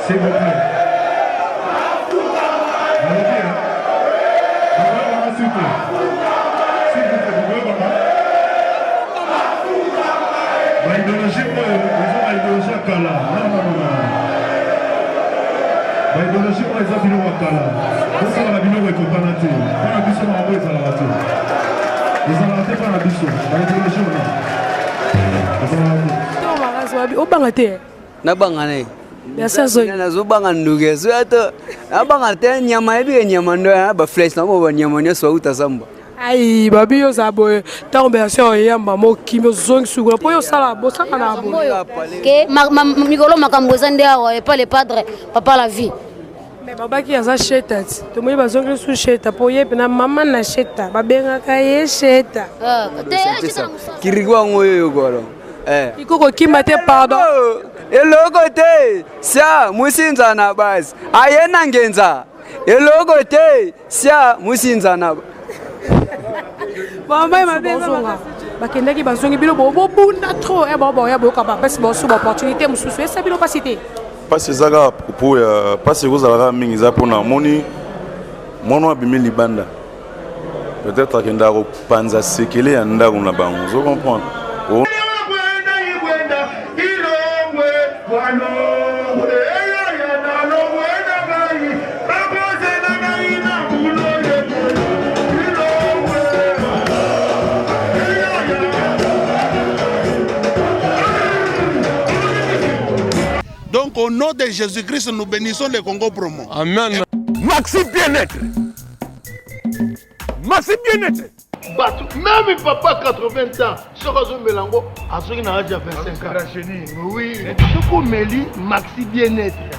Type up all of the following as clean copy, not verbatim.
S'il vous plaît. Nalobi, hein? Bokoyokanga s'il vous plaît. S'il vous plaît, bokoyokanga. Ba idéologie oyo eza ba idéologie ya kala. Non, non, non, non. Ba idéologie oyo eza biloko ya kala. Bosalaka biloko ekokana te. Mpo na biso makambo ezalaka te. Ezalaka te mpo na biso. Ba idéologie oyo. Ezalaka te. Obanga te. Nabanga na ye. Nazobanga ndoki azoya to nabanga te nyama yebi ke nyama ndo ya ba flèche na ba nyama nyonso bauta zamba. Ai babi yo za boye ntango berse oyamba mokimi ozongi sukula mpo yo osala bosala na boye ke mikolo makambo eza nde awa epa le padre papa la vie. Mais babaki aza sheta ti tomoni bazongi lisusu sheta mpo ye mpena mama na sheta babengaka ye sheta. Kiriko yango oyo yokolo. Iko kokima te pardon. Eloko te sia musinza na basi aye na ngenza eloko te sia musinza na bambai mabe bazonga bakendaki bazongi bino bobunda trop e bao baoya boyoka bapesi baosu baopportunité mosusu esa bino mpasi te. Mpasi eza kaka propos ya mpasi ekozala kaka mingi eza mpona omoni mwana abimi libanda peut-être akendaka kopanza sekele ya ndako na bango ozo comprendre. Donc au nom de Jésus-Christ, nous bénissons le Congo Promo. Amen. Maxi bien-être. Maxi bien-être. Bato même papa 80 ans soki azomela yango azoki na age ya 25 ans. Oui, soki omeli Maxi bien-être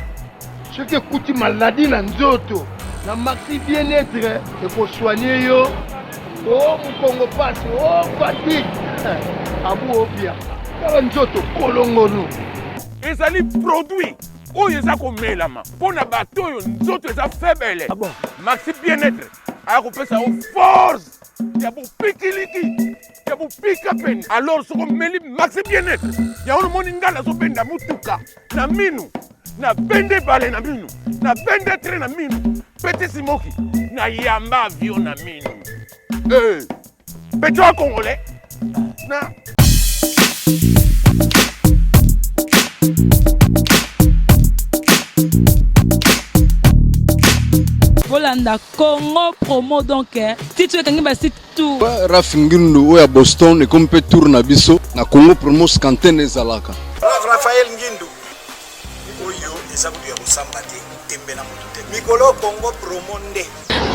soki ekuti maladie na nzoto na Maxi bien-être ekosoigne yo o mokongo pasi o fatigue abu obia kala nzoto kolongono. Ezali produit oyo eza komelama mpo na bato oyo nzoto eza faible. Ah bon? Maxi bien-être aya kopesa yo force ya bopikiliki ya bopika pene. Alors soki omeli Maxi bien-être yango nomoni ngai nazobenda motuka na minu, na bende bale na minu, na bende train na minu, petit simoki na yamba avion na minu. Petit congolais na Bolanda Congo promo donc titre ekangi ba site tout. Raf Ngindu oyo ya Boston ekomi mpe tour na biso na Congo promo scantene ezalaka. Raphaël Ngindu oyo eza kutu ya kosamba te, tembe na motu te, mikolo Congo promo nde.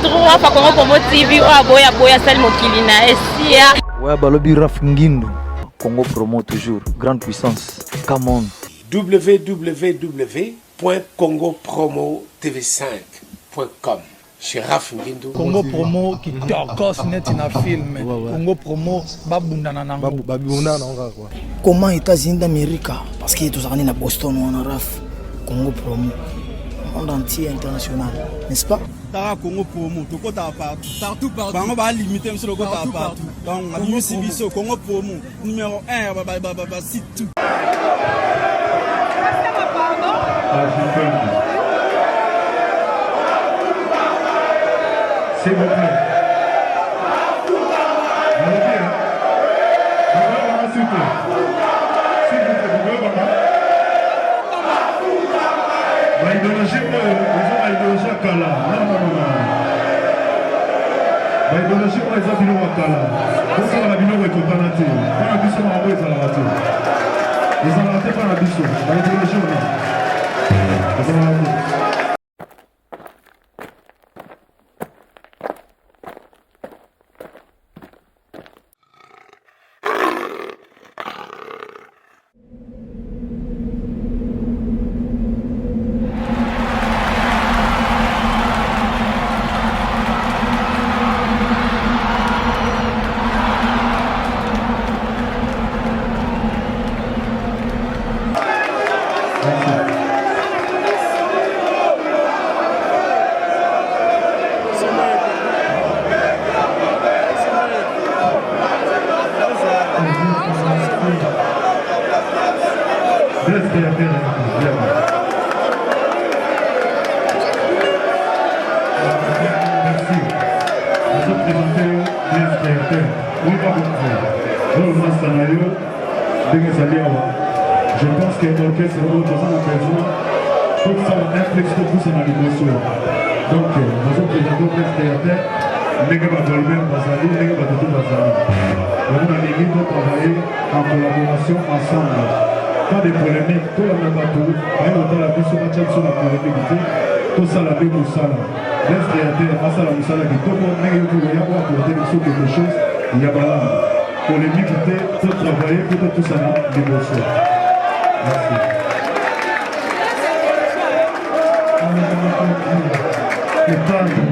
Trop Rafa Congo Promo TV oyo aboya aboya asali mokili na esia. Ouais, balobi Raf Ngindu. Congo Promo toujours, grande puissance. Come on. www.congopromotv5.com chez Raf Ngindu. Congo Promo kitokos neti na film. Congo Promo babundana nango. Babundana nango kaka quoi. Comment États-Unis d'Amérique parce que tozalaka na Boston wana Raf Congo Promo monde entier international, n'est-ce pas? Tara Congo Promo, tokota partout. Partout, partout. Bango ba limité biso lokota Partout, partout. partout. Donc abimisi biso Congo Promo numéro 1 ba ba ba ba, ba site tout. S'il vous plaît. Nalobi, hein? Bokoyokanga s'il vous plaît. S'il vous plaît, bokoyokanga. Ba idéologie oyo eza ba idéologie ya kala. Non, non, non, non. Ba idéologie oyo eza biloko ya kala. Bosalaka biloko ekokana te. Mpo na biso makambo ezalaka te. Ezalaka te mpo na biso. Ba idéologie oyo. Ezalaka te. na yo ndenge ezali awa, je pense que orchestre oyo toza na besoin tosala influx, topusana liboso. Donc nazoprésente orchestre créateur ndenge bavolmer bazali, ndenge bato to bazali yango. Nalingi totravailler en collaboration ensemble, pas de polémique. Tolanda bato baye kotala biso, batya biso na polémique te. Tosala nde mosala. Les créateur asala mosala kitoko ndenge yoki koya oapporte biso quelque chose ya malamu. Polémique te, totravaille po topusana liboso. Merci. Le padre,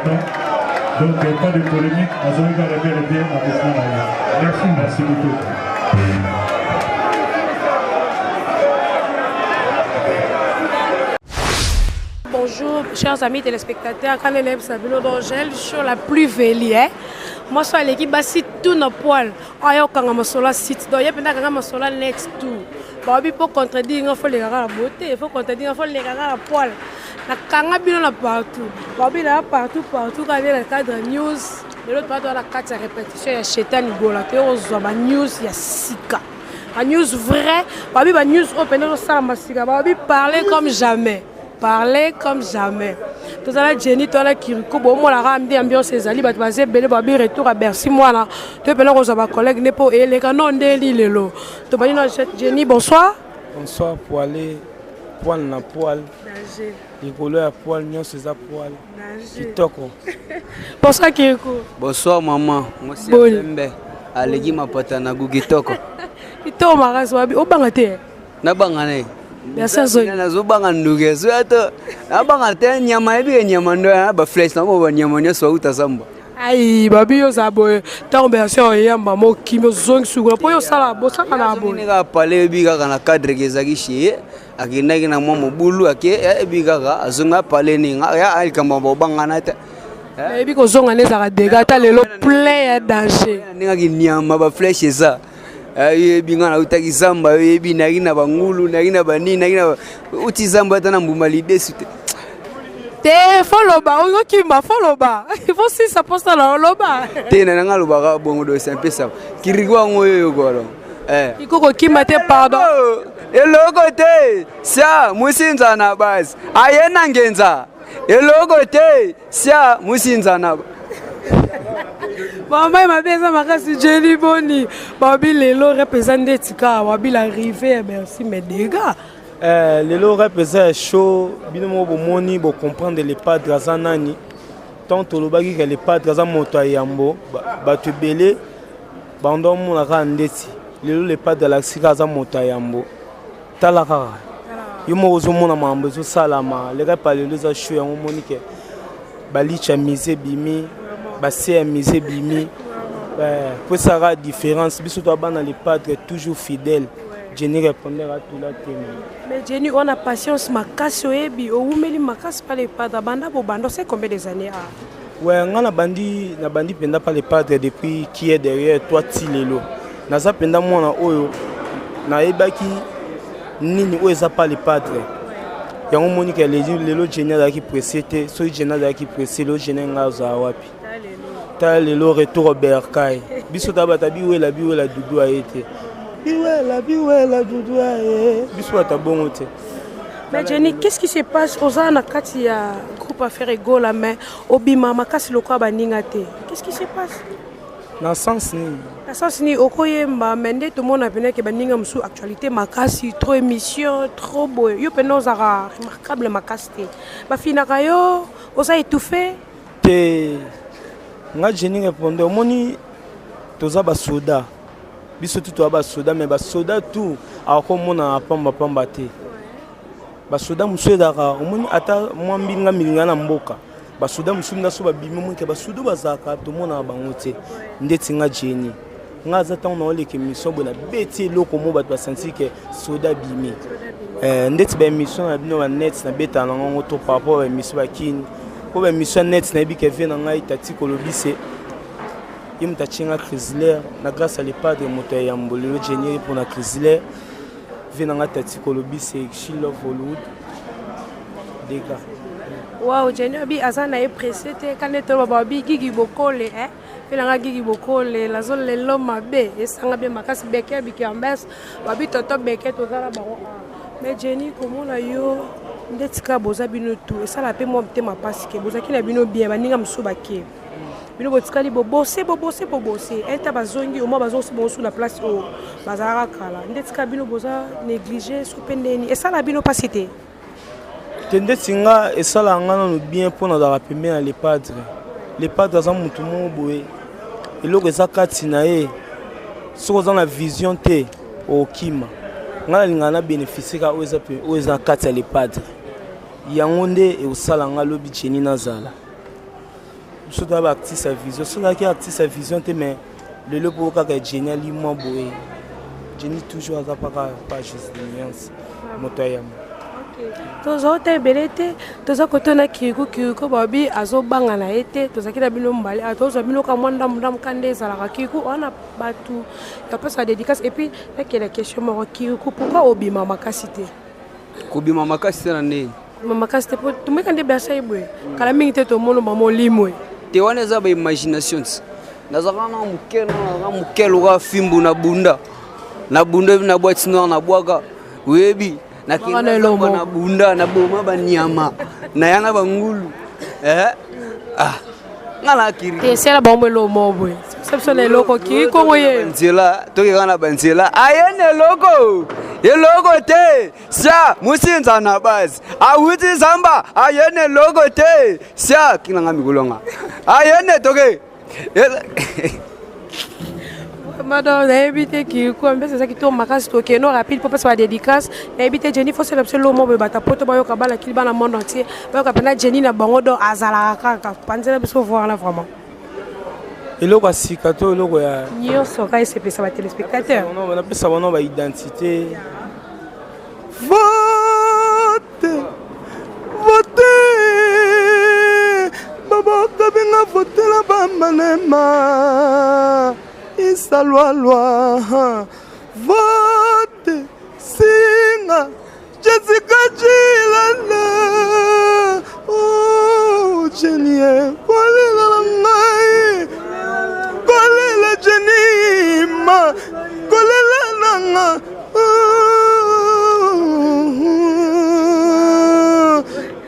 temps. Donc pas de polémique, azongi kaka bel et bien na mouvement na ye. Merci, merci beaucoup. Bonjour, chers amis téléspectateurs. Quand élève Sabino d'Angèle sur la plus velie, hein. Moi, je suis l'équipe basi tout na poil. Ayo kanga masola site. Donc, il y a kanga masola next tout. Babi pour contredire, il faut les la beauté, il faut contredire, il faut les la poil. Na kanga bino na partout. Babi na partout partout quand na cadre news. De l'autre part, la carte répétition ya Chetani Gola, te ozwa ba news ya sika. Ba news vrai, babi ba news open osala masika, babi parler comme jamais. Parler comme jamais. Tozala Jenny, tozala Kiriko, bomonaka nde ambiance ezali, bato baza ebele, babi retour à Bercy mwana, to mpena kozwa ba collègue nde mpo eleka no ndeli lelo. Tobandi na Jenny, bonsoir. Bonsoir, poile, poil na poil. Danger. Likolo ya poil nyonso eza poil. Kitoko. Bonsoir Kiriko. Bonsoir maman, mwasi ya pembe aleki mapata na gu kitoko. Kitoko makasi wabi obanga te. Nabanga naye. Nazobanga nduki ezoya to nabanga te nyama yebi ke nyama ndo ya ba flèche nango ba nyama nyonso bauta zamba. Ai babi yo za boye ntango berse oyamba mokimi ozongi sukula mpo yo osala bosaka na boye. Kaka pale yebi kaka na cadre ke ezalaki chez ye akendaki na mwa mobulu ake yebi kaka azongi apale ninga ya likambo bobangana te. Nayebi kozonga nde ezalaka dega ata lelo plein ya danger. Ndenge nyama ba flèche eza oyebi nga nautaki zamba oyebi nayaki na bangulu nayaki na banini nayaki na uti zamba ata na mbuma lidesu te te foloba ozokima foloba ifo sisa mposa na oloba te na nanga alobaka bongo do c'est un peu ça kiriko yango oyo yokolo iko kokima te pardon eloko te sia musinza na basi aye na ngenza eloko te sia musinza na mama mabe eza makasi jeli boni babi lelo rep eza ndeti kaka babi l'arrivée ya merci mais dégâts Eh, lelo rep eza ya show bino moko bomoni bocomprendre le padre aza nani tant tolobaki ke le padre aza moto ya yambo bato ebele bando omona kaka ndeti lelo le padre alakisi kaka aza moto ya yambo tala kaka yo moko ozomona makambo ezosalama le rep ya lelo eza show yango omoni ke balicha mise ebimi base ya mise ebimi po esalaka différence biso toa bana le padre toujours fidèle Jenny répondeur atula teme. Mais Jenny on a patience makasi oyebi owumeli makasi pa le padre banda bobanda c'est combien des années ah Ouais nga na bandi na bandi penda pa le padre depuis qui est derrière toi ti lelo naza penda mwana oyo nayebaki nini oyo eza pa le padre yango omoni ke lelo Jenny azalaki pressé te soki Jenny azalaki pressé lelo Jenny nga azala wapi tala lelo retour bercail biso tabata biwela biwela dudu aye te biwela biwela dudu aye biso bata bongo te Mais Jenny, qu'est-ce qui se passe oza na kati ya groupe affaire egola mais obima makasi lokola baninga te qu'est-ce qui se passe na sens nini na sens nini okoyemba mais nde tomona pene ke baninga mosusu actualité makasi trop émission trop boye yo pene ozalaka remarquable makasi te bafinaka yo oza étouffé te nga Jenny répondeur omoni toza basoda biso tu toza basoda mais basoda tout akomonana pamba pamba te basoda mosusu ezalaka omoni ata mwa mbinga milinga na mboka basoda mosusu nda so babimi omoni ke basoda bazalaka tomonaka bango te ndeti nga Jenny nga aza ntango naoleka émission boye nabeti eloko mo bato basanti ke soda abimi ndeti baémission na bino banet nabetaka na ngango to par rapport baémission bakini mpo baémission ya net nayebi ke vie na ngai tati kolobise ye moto atie nga chrysler na grâce à le padre moto ya yambo lelo Jenny mpo na chrysler vie na ngai tati kolobise she love hollywood dega Wow, Jenny abi aza na ye pressé te kande to baba bi gigi bokole eh pe nanga gigi bokole lazo lelo mabe esanga bien makasi beke bikambes babi toto beke tozala bango mais Jenny komona yo ndeti kaka boza bino tu esala mpe mwa motema mpasi ke bozalaki na bino bien baninga mosusu bake bino botikali bobose bobose bobose ata bazongi omwa bazongisi bongo su na place oyo bazalaka kala ndeti kaka bino boza néglige so mpe ndeni esala bino mpasi te te ndeti nga esalaka nga nano bien mpo nazalaka pembeni ya le padre le padre aza motu moko boye eloko eza kati na ye soki oza na vision te okima nga nalingaka na bénéficie kaka oyo eza kati ya le padre yango nde ekosala nga lobi Jenny nazala. Biso toza ba artiste ya vision. Soki ozalaki artiste ya vision te mais lelo po kaka Jenny alimwa boye. Jenny toujours aza paka pa Jésus de nuance. Moto ya yambo. Toza te ebele te, toza kote na kiriku kiriku babi azobanga na ye te, tozalaki na bino mbale ah, tozwa bino ka mwa ndambu ndambu ka nde ezalaka kiriku wana bato ya kopesa dédicace. Et puis nakela question moko kiriku, pourquoi obima makasi te? Kobima makasi te na ndeni? Kobima makasi te po tomoyeka nde bersa ye boye kala mingi te, tomona mama olimwe te. Wana eza ba imagination ti nazalaka na moke, nazalaka moke lokola fimbu na bunda na bunda na boîte noire na bwaka, oyebi, nakenda na bunda na boma banyama naya na bangulu eh? Ah, nga na kiri esala bango eloko moko boye, biso na eloko kiri kongo ye nzela tokeka na banzela aye na eloko eloko te sia musinza na basi awuti zamba aye na eloko te sia kinanga mikolo nga aye ne toke. Mado nayebi te kiriku mpesa eza kitoko makasi. Tokende rapide mpo mpesa badédicace. Nayebi te Jenny, fosela biso eloko moko boye, bato poto bayoka, balakili bana monde entier bayoka mpena Jenny na bango. Donc azalaka kaka panzela biso voir vraiment. Eloko ya sika to eloko ya nyonso kaka esepelisa batéléspectateur. Napesa bango baidentité. Vote, vote, babokabenga votela bamalema isalwalwa. Vote singa Jessica Chilala, oh, Jenny, kolela na ngai, kolela Jenny ma, kolela nanga.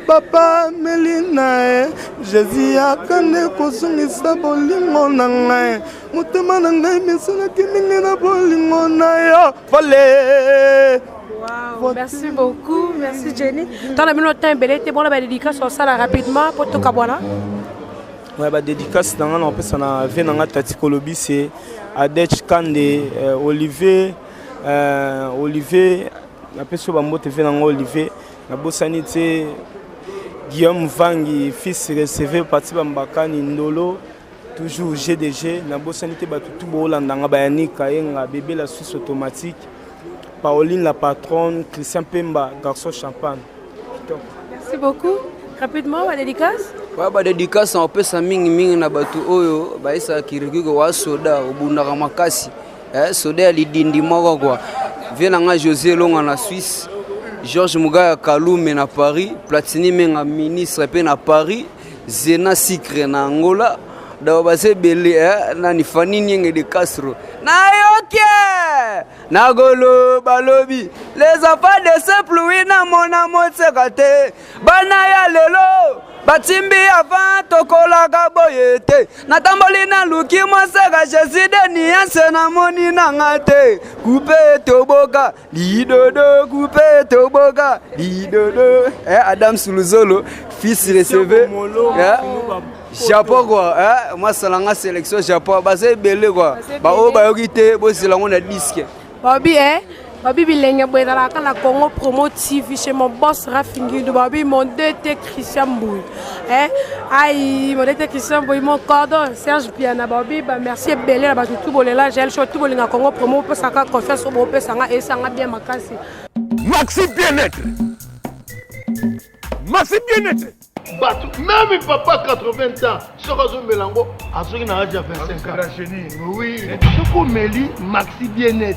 Papa melina e Jésus akande kozongisa bolingo na ngai, motema na ngai mesalaki mingi na bolingo na yo vale. Wow, merci beaucoup, merci Jenny. Tant la bino temps ebele te, bona ba dédicace osala rapidement po tokabwana. Ouais, ba dédicace na nga na opesa na vie na nga Tati Kolobi, c'est Adech Kande, Olivier, Olivier, napesi yo bambote vie na nga Olivier. Nabosani te Guillaume Vangi, fils receveur parti Bambakani Ndolo, toujours GDG. Nabosani te bato tu boolanda nga, Bayanik Kayenga, bébé la Suisse automatique, Pauline la patronne, Christian Pemba, garçon champagne. Merci beaucoup. Rapidement, ba dédicace. Oya badédicace na opesa mingimingi na bato oyo bayesaka kirikiko wa soda obundaka makasi, eh, soda ya lidindi moko kua vie na nga José Elonga na Suisse, Georges Mugaya Kalume na Paris, Platini Menga ministre mpe na Paris, Zena Sicre na Angola. Donc baza ebele, eh, nani Fani Nienge de Castro nayoki nakoloba lobi les enfants de ce pluie namona moseka te. Bana ya lelo batimbi avant tokolaka boye te. Natamboli naluki moseka Jésus de niance namoni nanga te. Kupe toboka lidodo, kupe toboka lidodo, eh, Adam Suluzolo fils recevez, eh, Japon quoi, eh, masalanga sélection Japon baza ebele quoi. Baoyo bayoki te bozela yango na disque. Babi eh babi bilenge boye ezalaka na Congo Promo TV chez mon boss Rafingindo. Babi mon DT Christian Mbouy, eh aïe, mon DT Christian Mbouy, mon cordon Serge Piana. Babi ba merci ebele na bato tu bolela gel show tu bolinga Congo Promo, opesaka confiance oyo bopesanga esanga bien makasi. Maxi bien-être, Maxi bien-être. Bato même papa 80 ans soki azomela yango azoki na age ya 25 ans. Oui, soki omeli Maxi bien-être,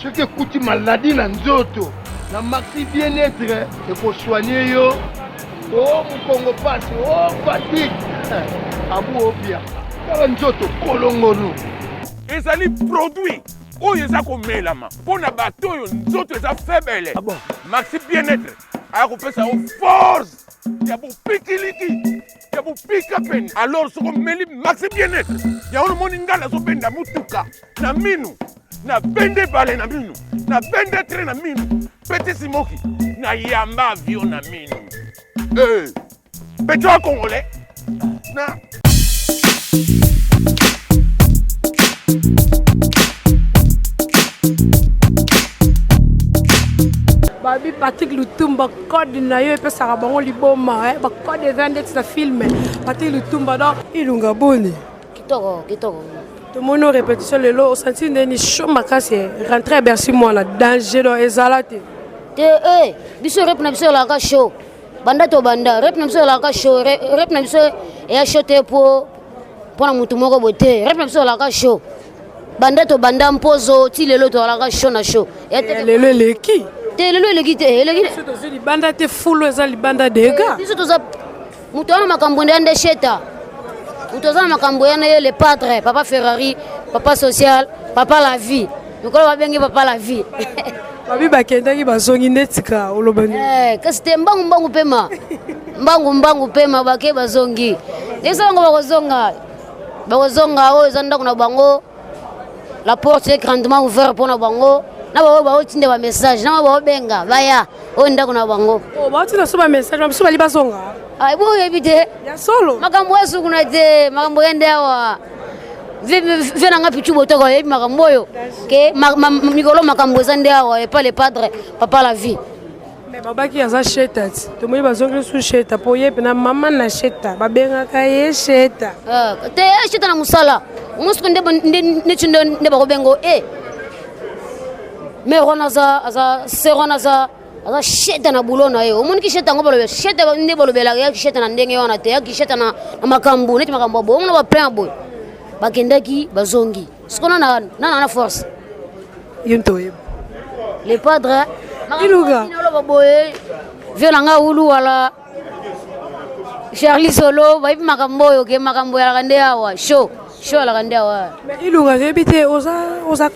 soki ekuti maladi na nzoto na Maxi bien-être ekosoigne yo. O mokongo pasi, o fatigue, abu obia tala nzoto kolongono. Ezali produit oyo eza komelama mpo na bato oyo nzoto eza faible. Maxi bien-être aya kopesa yo force ya bopikiliki ya bopika pene. Alors soki omeli Maxi bien-être yango nomoni ngai nazobenda motuka na minu, na bende bale na minu, na bende tre na minu, peti simoki na yamba avion na minu, eh, peto ya congolais na Babi. Patrick Lutumba code na yo epesaka bango liboma eh? Bacode eza ndeti na film. Patrick Lutumba donc Ilunga boni? Kitoko, kitoko. Tomoni o répétition lelo osanti ndeni chaud makasi rentrée ya Bercy mwana danger donc ezala te. Te eh biso rep na biso elaka chaud. Banda to banda rep na biso elaka chaud rep na biso eya chaud te po mpona motu moko boye te rep na biso elaka chaud. Banda to banda mpozo ti lelo tozalaka chaud na chaud. Lelo eleki te lelo eleki te eleki biso tozwi libanda te fulu eza libanda dega biso toza moto wana makambo nde nde sheta moto aza na makambo ya na ye le padre papa ferrari papa social papa la vie mikolo babengi papa la vie babi bakendaki bazongi nde tika oloba nini eh, kasi te mbangu mbangu pema mbangu mbangu pema bake bazongi eza bango bakozonga bakozonga oyo eza ndako na bango la porte est grandement ouverte mpo na bango na baoyo baotinda bamessage na baoyo baobenga baya oyo ndako na bango oh, baotinda so bamessage bamosusu bali bazonga ah, bo oyebi te ya solo makambo ya sukuna te makambo ya nde awa vie na nga pichu botoko oyebi makambo oyo ke mikolo makambo eza nde awa epa le padre papa la vie Mais babaki aza sheta ti tomoni bazongeli su sheta mpo ye mpena mama na sheta babengaka ye sheta ah, te ye sheta na mosala mosuku neti nde bakobengo e mare wana aza aza ser wana aza aza sheta na bulo na ye omoni ki sheta yango balobela sheta nde balobelaka yaki sheta na ndenge wana te yaki sheta na makambo neti makambo ya boye omona baplein ya boye bakendaki bazongi siko nana na force yo nto oyeba le padre iluka oloba boye vie na nga wulu wala charlie solo bayebi makambo oyo ke makambo eyalaka nde awa show show alaka nde awa ilunga oyebi te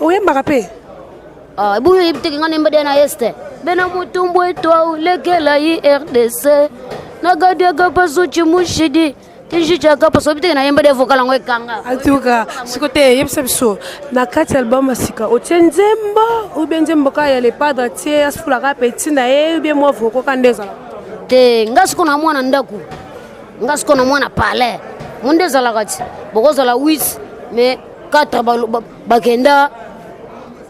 oyembaka mpe ah, ebuyi oyebi te ke nga nayemba deya na este bena mutumbu etwa ulekela yi rdc nagadiaka pasuci mushidi tinjichaka paso oyebi te ke nayemba de vocal yango ekanga en tout cas siko te yebisa biso na kati ya album ya sika otie nzembo ou bien nzembo kaka ya le padre atie asufulaka petit na ye ou bien mwa voko ka nde ezala te nga siko na mwana ndako nga siko na mwana palais mo nde ezalaka ti bokozala 8 mais 4 bakenda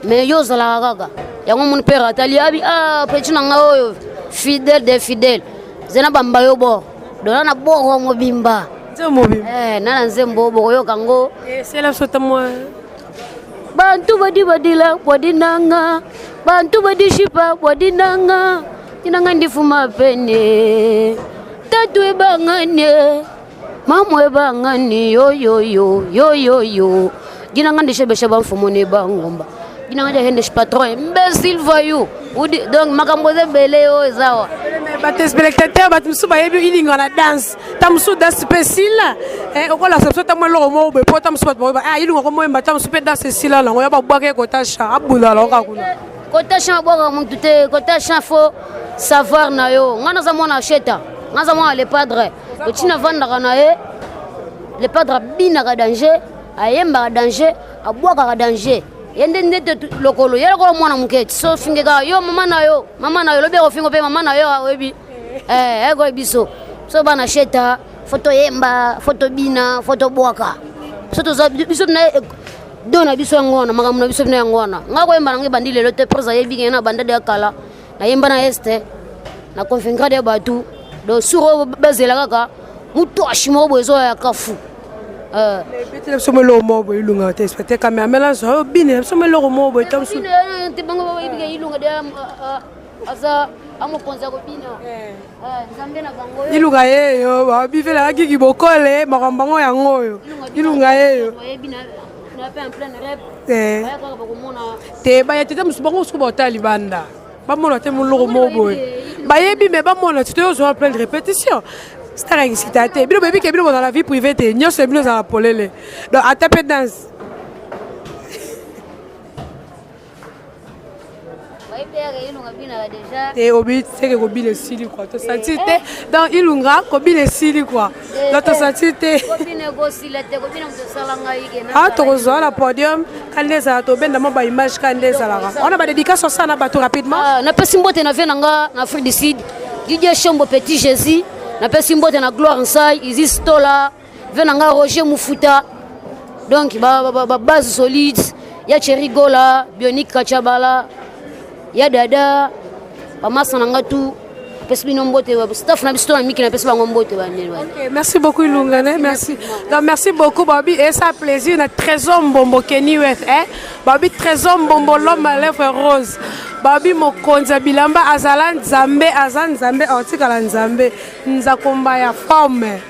mais yo ozalaka kaka yango moni pere atali abi ah petit na ngai oyo fidèle de fidèle zena bamba yo bor dona na boro mobimba eh, na na nzembo bokoyoka yango eh, sela biso ta mwa bantu badi badila bwadi nanga bantu badi shipa bwadi nanga tinanga ndifuma pene tatu ebangane mamu ebangani yoyoyo yoyoyo dinanga ndishebeshe bamfumu ne bangomba dinanga jahendesh patron imbécile voyou udi donc makambo eza ebele oyo eza awa batelespectateur bato mosusu bayebi ilinga na danse ta mosusu danse mpe esila eh, okolakisa biso ta mwa eloko moko boye mpo ta mosusu bato bakoyeba ah, ilinga komoyemba ta mosusu mpe danse esila nango ya babwaka ye kota champ abunda nango kaka kuna kota champ abwakaka motu te kota champ fo savoir na yo ngai naza mwana sheta ngai naza mwana le padre oti navandaka na ye le padre abinaka danger ayembaka danger abwakaka danger ye nde nde lokolo ye lokola mwana moke so finge kaka yo mama na yo mama na yo lobi akofingo mpe mama na yo oyebi eh, ekoye biso so bana sheta fo toyemba fo tobina fo tobwaka biso toza biso na do na biso yango wana makambo na biso bino yango wana ngai koyemba nango ebandi lelo te prese ayebi kenge na banda de ya kala nayemba na este na convaincre de bato donc sur oyo bazela kaka mutoshi moko boye ezoya ya kafu euh. betela biso mo eloko moko boye ilunga te especte cameraman azwa yo binela biso mo eloko moko boye ta mosusu te bango bayebika ilunga de aza amokonzi ya kobina eh. Eh, nzambe na bango ilunga yeyo babivelaka kiki bokole makambo bango yango oyo ilunga yeyo eh. te baya tete mosusu bango mosuku baotala libanda bamona te moloko moko boye bayebi me bamona ti toyozwa plein de répétition star ekisita te bino boyebi ke bino bozala vie privée te nyonso ya bino ezala polele donc ata mpe danse te obi seke kobila esili kua tosanti te donc ilunga kobila esili kua donc tosanti te ah tokozwa na podium ka nde ezala tobenda mwa baimage ka nde ezalaka wana badédicace osala na bato rapidement ah, napesi mbote na vie na nga na afrique du sud didier shombo petit jésus napesi mbote na gloire nsai isis tola vie na nga roger mufuta donc babase ba, ba, ba solide ya cheri gola bionique kachabala ya dada Bamasa na nga tout apesi bino mbote, staff na biso to na miki napesi bango mbote banene. Ok, merci beaucoup Ilungane, merci. Donc merci beaucoup Babi et ça plaisir na Trésor Mbombo Kenny West hein. Babi Trésor Mbombo l'homme à lèvres roses. Babi mokonzi ya bilamba azala nzambe aza nzambe aotikala nzambe nzakomba ya forme.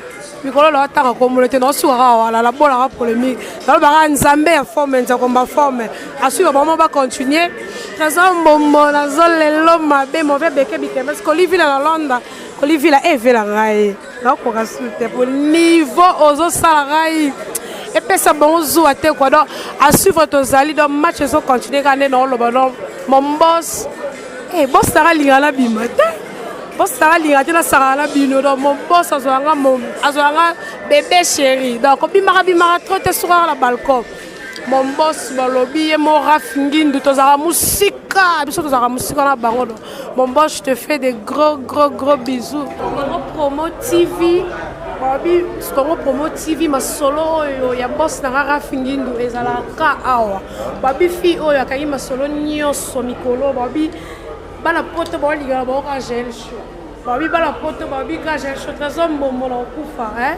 Mikolo na otanga kombo te na osuka kaka wala la bolaka polémique. Nalobaka nzambe ya forme nzakomba forme. Asuka bango ba continuer. Trésor Mbombo nazo lelo mabe mauvais beke bikembe kolivila na Londres kolivila evela ngai nakokoka su te po niveau ozosala ngai epesa bango zuwa te quoi. Donc à suivre tozali, donc match ezocontinue kaka nde naoloba. Donc mon boss, eh, boss nanga alingaka na bima te, boss nanga alingaka te nasakaka na bino. Donc mon boss azwaka nga bébé chéri, donc obimaka bimaka trop te, sukaka na balcon. Mon boss balobi ye mo Raf Ngindu, tozalaka mosika, biso tozalaka mosika na bango. Donc mon boss, je te fais des gros gros gros bisous. Congo Promo TV, babi Congo Promo TV, masolo oyo ya boss na nga Raf Ngindu ezalaka awa. Babi fille oyo akangi masolo nyonso mikolo, babi bana poto baolingana baoka Jael Show, babi bana poto babi ka Jael Show, Trésor Mbombo na okufa hein.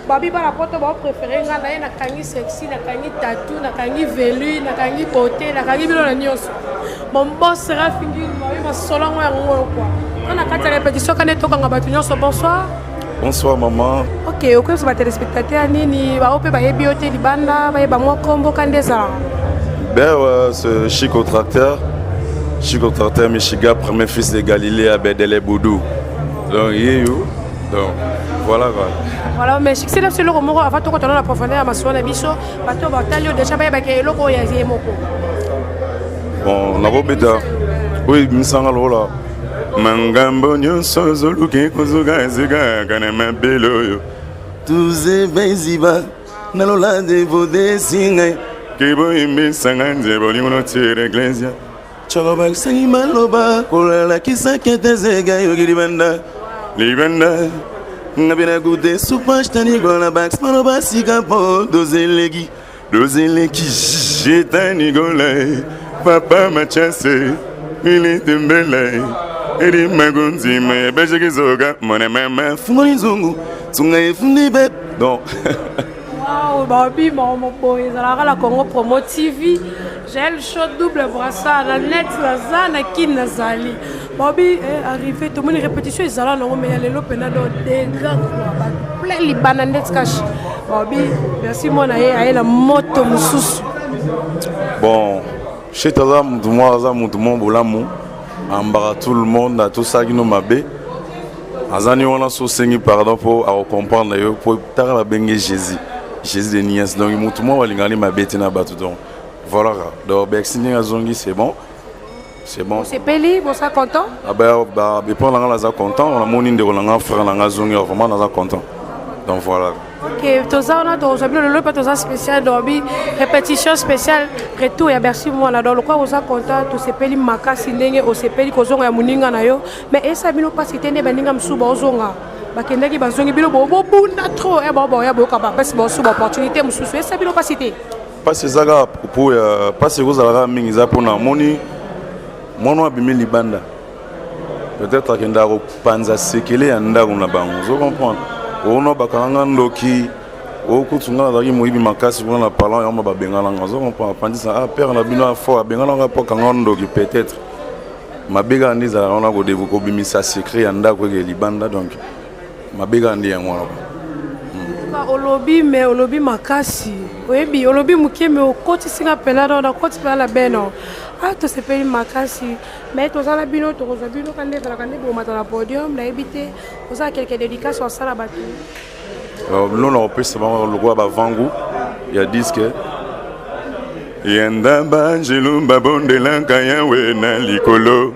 Babi bana poto baopréféré nga na ye, nakangi sexy, nakangi tatou, nakangi velu, nakangi beauté, nakangi bino na nyonso. Mon boss Raf Ngindu, babi masolo yango yango oyo quoi. To na kati ya répétition kande tokanga bato nyonso. Bonsoir. Bonsoir maman. Ok, okoyebisa batéléspectateur nini bao mpe bayebi yo te libanda, bayeba mwa kombo kande ezalaka? Ben ouais, c'est Chico Tracteur. Chico Tracteur Michiga, premier fils de Galilée à Bedele Boudou. Donc, yeyo. Donc, voilà quoi. Voilà, mais succès na biso eloko moko avant tokotana na profondeur ya masolo na biso, bato batali yo déjà bayebaka eloko oyo ya ye moko. Bon, nakobeta oyo ebimisanga lokola mangambo nyonso ozoluki kozuka ezikaka na mabele oyo tuzebeziba nalola devodesingai keboyimbisanga nzebo lingo notiere eglesia Choko bakisangi maloba kolalakisaki ete zega yoki libanda libanda ngabi na gute supashtanigola na bax maloba sika mpo dozeleki dozeleki jetanigola papa machase militembele elimakonzima ebeshekizoka mona mama fungoli nzungu tsunga efundi be donc. Wow, babi maomo boye ezalaka na Congo Promo TV, Jael Show double brassard na net naza na Kin nazali. Babi eh, arrivé tomoni répétition ezala nango, mais ya lelo mpena do dégâts quoi, bato plein libanda ndeti kashi. Babi merci mwana ye aye na moto mosusu. Bon, chet aza mutu moko, aza mutu moko bolamu, ambaka tout le monde atosalaki no mabe aza ni wana so osengi pardon mpo akocomprendre yo mpo taka babenge Jésus, Jésus de nuance. Donc mutu moko balingaka ni mabe te na bato. Donc voilà ka donc Bercy ndenge azongi, c'est bon, c'est bon. Osepeli, bosa content? Ah ben, bah, epo na nga naza content, namoni ndeko na nga, frère na nga azongi, vraiment naza content. Donc voilà. Ok, toza wana, tozwa bino lelo mpe toza spécial dorbi répétition spéciale retour ya Bercy mwana. Donc lokwa oza content, tosepeli makasi ndenge osepeli kozonga ya moninga na yo, mais esa bino mpasi te nde baninga mosusu baozonga bakendaki bazongi, bino bobunda trop e bao baoya boyoka bapesi baosu baopportunité mosusu, esa bino mpasi te? Mpasi eza kaka po ya mpasi ekozala kaka mingi eza mpona omoni mwana oyo abimi libanda, peut-être akendaka kopanza sekele ya ndako na bango, ozo comprendre? Ono bakanganga ndoki okutu nga nazalaki moyibi makasi kuna na parlant yango babengananga, ozo comprendre? Apandisa ah père na bino afort abengananga mpo akanga ndoki, peut-être mabe kaka nde ezalaka wana kobimisa secret ya ndako eke libanda. Donc mabe kaka nde yango wana. Olobi me olobi makasi, oyebi olobi moke me okotisinga mpena, donc nakoti mpena na beno. Ah, tosepeli makasi, mais toza na bino, tokozwa bino ka nde ezalaka nde bomata na podium. Nayebi te ozala quelque dédicace osala bato? Lona kopesa bango lokola bavangu ya disque yenda banjelu babondelaka yawe na likolo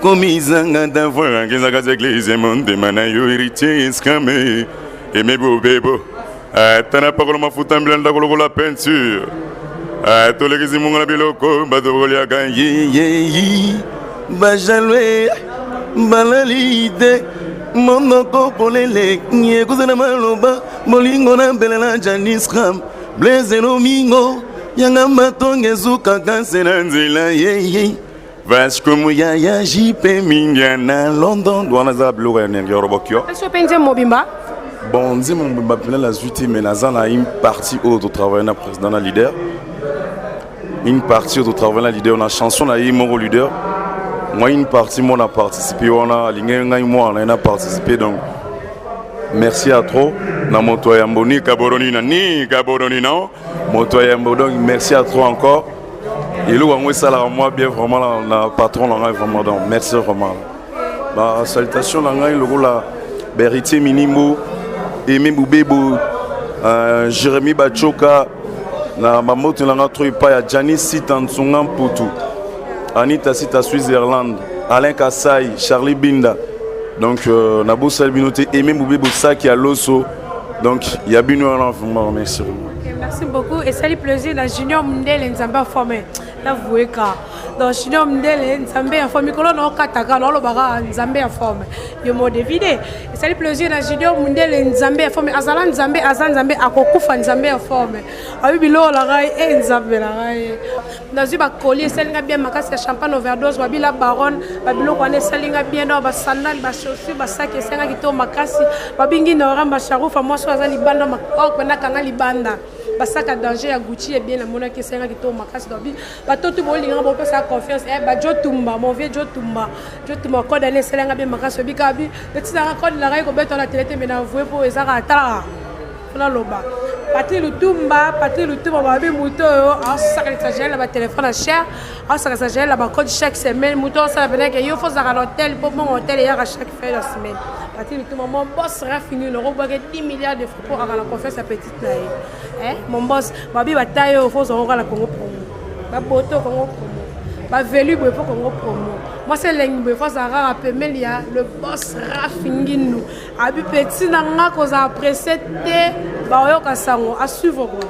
komizanga tavoangezaka église mondema na yo héritier eskame emebobebo ata na pakolo mafuta mbila ndako lokola peinture tolekisi munga na biloko bato koliaka yeyeyi bajalwe balali te monoko polele ekozala maloba bolingo na mpelela janiscram blaise lomingo yanga matonge ezukaka nse na nzela yeye. Vasco Muyaya JP Minga na London wana eza biloko ya ya robokio. Est-ce que nzembo mobimba? Bon nzembo mobimba mpena nazwi te mais naza na une partie oyo totravaille na président na leader. Une partie oyo totravaille na leader na chanson na ye moko leader. Moi une partie moi na participer wana alingaki ngai mwana na ye na participer donc merci à trop na moto ya yambo ni kaboroni na ni kaboroni non moto ya yambo donc merci à trop encore. Eloko yango esalaka mwa bien vraiment na, na patron na ngai vraiment donc merci vraiment. Ba salutation na ngai lokola Beritier Minimbo, Aimé Boubebo, euh, Jérémy Bachoka na bambote na ngai trop epai ya Gianni Sita Nsunga Mputu, Anita Sita Switzerland, Alain Kasai, Charlie Binda. Donc euh, nabosali bino te Aimé Boubebo Saki ya Loso. Donc ya bino wana vraiment merci. Okay, merci beaucoup esali plaisir na junior mundele nzambe aforme na vueka donc junior mundele nzambe ya forme mikolo na okataka na olobaka nzambe ya forme yo mo devide esali plaisir na junior mundele nzambe ya forme azala nzambe aza nzambe akokufa nzambe ya forme abi biloko na ngai e nzambe na ngai nazwi bakoli esali nga bien makasi ya champagne overdose babila baronne babiloko wana esali nga bien donc basandale bachaussure basaki esali nga kitoko makasi babingi noramba sharufa mwasi oyo aza libanda or mpena akanga libanda basaka danger ya gucci ye bien namonaki esali nga kitoko makasi donc bato tu bolinganga bopesa confiance eh, bajo tumba mon vieux jo tumba jo tumba code ane esali nga bien makasi obika bi etinaka code na ngai kobeta na tele te me na voue mpo ezaka atalaka naloba patri lutumba patri lutumba babi moto oyo aosakalisa jael na batelefone ya cher aosakalisa jael na bacode chaque semaine moto osala pena ke yo fo ozalaka na hotel mpo mbongo hotel eyaka chaque fin ya semaine patri lutumba mon boss rafini nakobwake 10 milliards de fois mpo aka na confiance ya petite na ye mon boss babi bataye oyo fo ozwango kaka na congo promo baboto congo promo bavelu boye mpo congo promo mwasi elengi boye fo azala kaka pembeni ya le boss rafi nginu Abi petit na nga kozala presse te baoyoka sango a suivre quoi.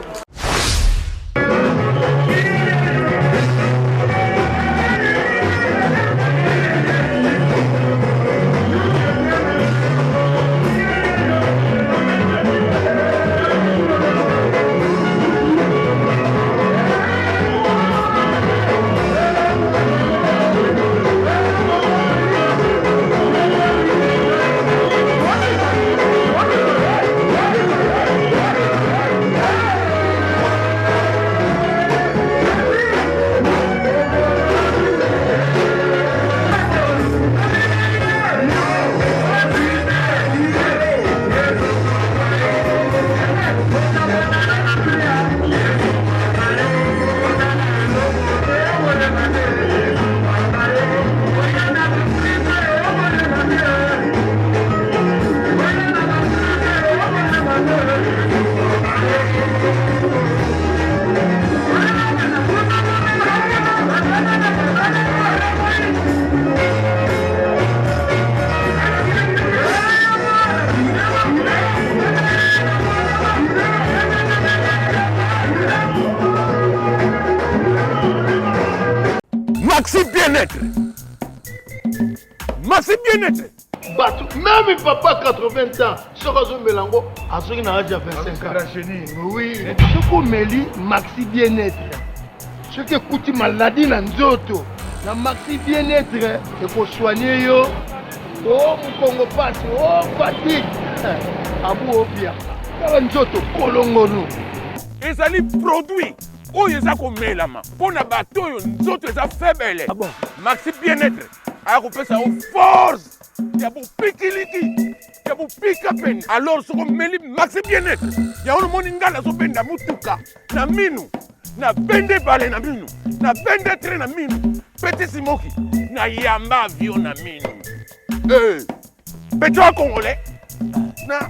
Maxi bien-être. Maxi bien-être. bato meme papa 80 ans soki azomela yango azoki na age ya 25 ans oui soki omeli maxi bien-être soki ekuti maladi na nzoto na maxi bien-être ekosoigne yo o mokongo pasi o fatigue abu obia tala nzoto kolongono ezali produit oyo eza komelama mpo na bato oyo nzoto eza faible ah bon? maxi bien-être aya kopesa yo force ya bopikiliki ya bopika pene alors soki omeli maxi bien-être yango nomoni ngai nazobenda motuka na minu na bende ebale na minu na bende tre na minu peti simoki na yamba avion na minu eh, peto ya congolais na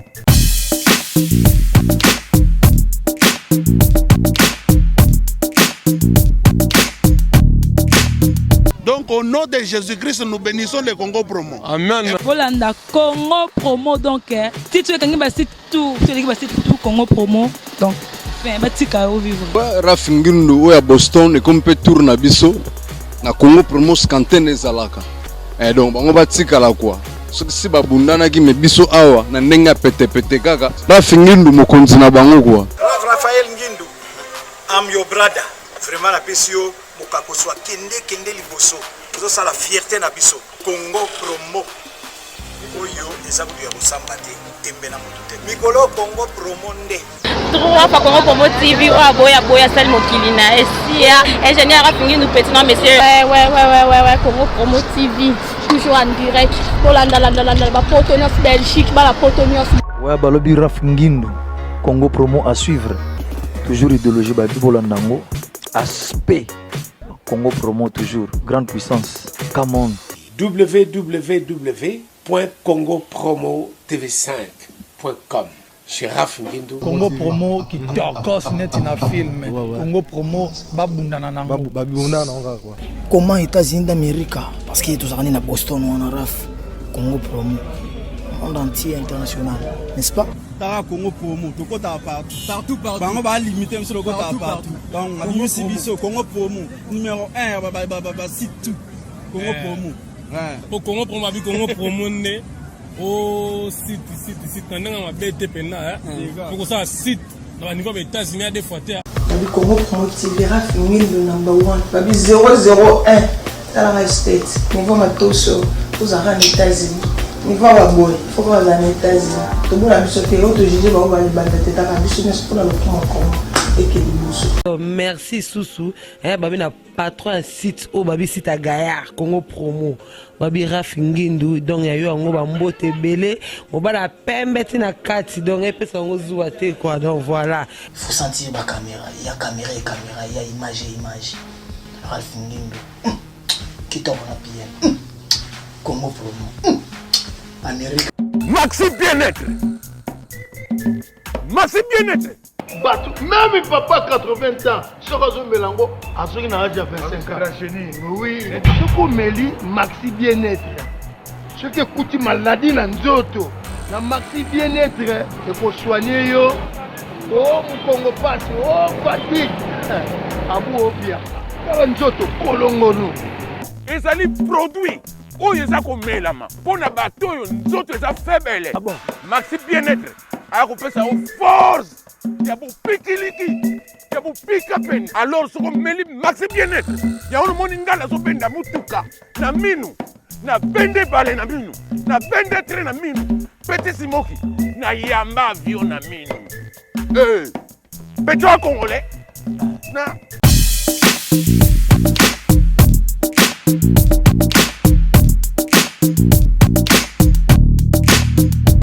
Donc au nom de Jésus-Christ, nous bénissons le Congo promo. Amen. Bolanda Congo promo donc eh, titre ekangi ba site tout, eleki ba site tout Congo promo donc fin batika yo vivre. Raf Ngindu oyo ya Boston ekomi mpe tour na biso na Congo promo scantene ezalaka eh, donc bango batikala kwa soki si babundanaki me biso awa na ndenge ya petepete kaka Raf Ngindu mokonzi na bango kwa. Raphaël Ngindu, I'm your brother. Vraiment napesi yo mokakoswa kende kende liboso. Ozosala fierté na biso. Congo promo oyo eza kutu ya kosamba te, tembe na moto te. Mikolo Congo promo nde. Trois fois Congo Promo TV oyo aboya aboya asali mokili na esia ingénieur afingi nous petit non monsieur. Ouais ouais ouais ouais ouais ouais Congo Promo TV toujours en direct kolanda landa landa ba poto nyonso Belgique bala poto nyonso. Ouais balobi Raf Ngindu Congo Promo à suivre toujours idéologie babi bolanda yango aspect Congo Promo toujours grande puissance come on. www.congopromotv5.com Chez Raph Ngindu. Congo promo kitokos neti na film. Congo promo babundana nango. Babundana nango kaka quoi. Comment États-Unis d'Amérique parce que tozalaka nde na Boston wana Raf Congo promo monde entier international n'est-ce pas? Tala Congo promo tokotaka partout partout partout bango ba limite biso tokotaka partout donc abimisi biso Congo promo numéro 1 ya ba ba ba site tout Congo promo. Po Congo promo abi Congo promo nde o site site site na ndenge mabe te mpenza po kosala site na baniveau ya baétats-unis ya deux fois te. Babi Congo promo TV Raf Ngindu number 1 babi 001 tala ngai state niveau matoso ozalaka na États-Unis niveau ya baboye faut kaka ozala na États-Unis tobona biso te oyo tojuge bango balibanda te taka biso nyonso mpona lokumu ya Congo eke liboso. Merci susu eh, babi na patron ya site oyo babi site ya gaillard Congo promo babi Raf Ngindu donc ya yo yango ba mbote ebele mobala ya pembe ti na kati donc epesa yango zuwa te quoi donc voilà. Faut sentir ba camera ya camera et camera ya image et image Ralph Ngindu kitoko na PM Congo promo Amerique. Maxi bien-être. Maxi bien-être. Bato meme papa 80 ans soki azomela yango azoki na age ya 25 ans. Oui, soki omeli maxi bien-être soki ekuti maladie na nzoto na maxi bien-être ekosoigne yo o mokongo pasi o fatigue abu obia tala nzoto kolongono. Ezali produit oyo eza komelama mpo na bato oyo nzoto eza faible. Ah bon? Maxi bien-être aya kopesa yo force ya bopikiliki ya bopika pene. Alors soki omeli maxi bien-être yango nomoni ngai nazobenda motuka na minu, na bende bale na minu, na bende tre na minu, petit simoki na yamba avion na minu. Hey, petit congolais na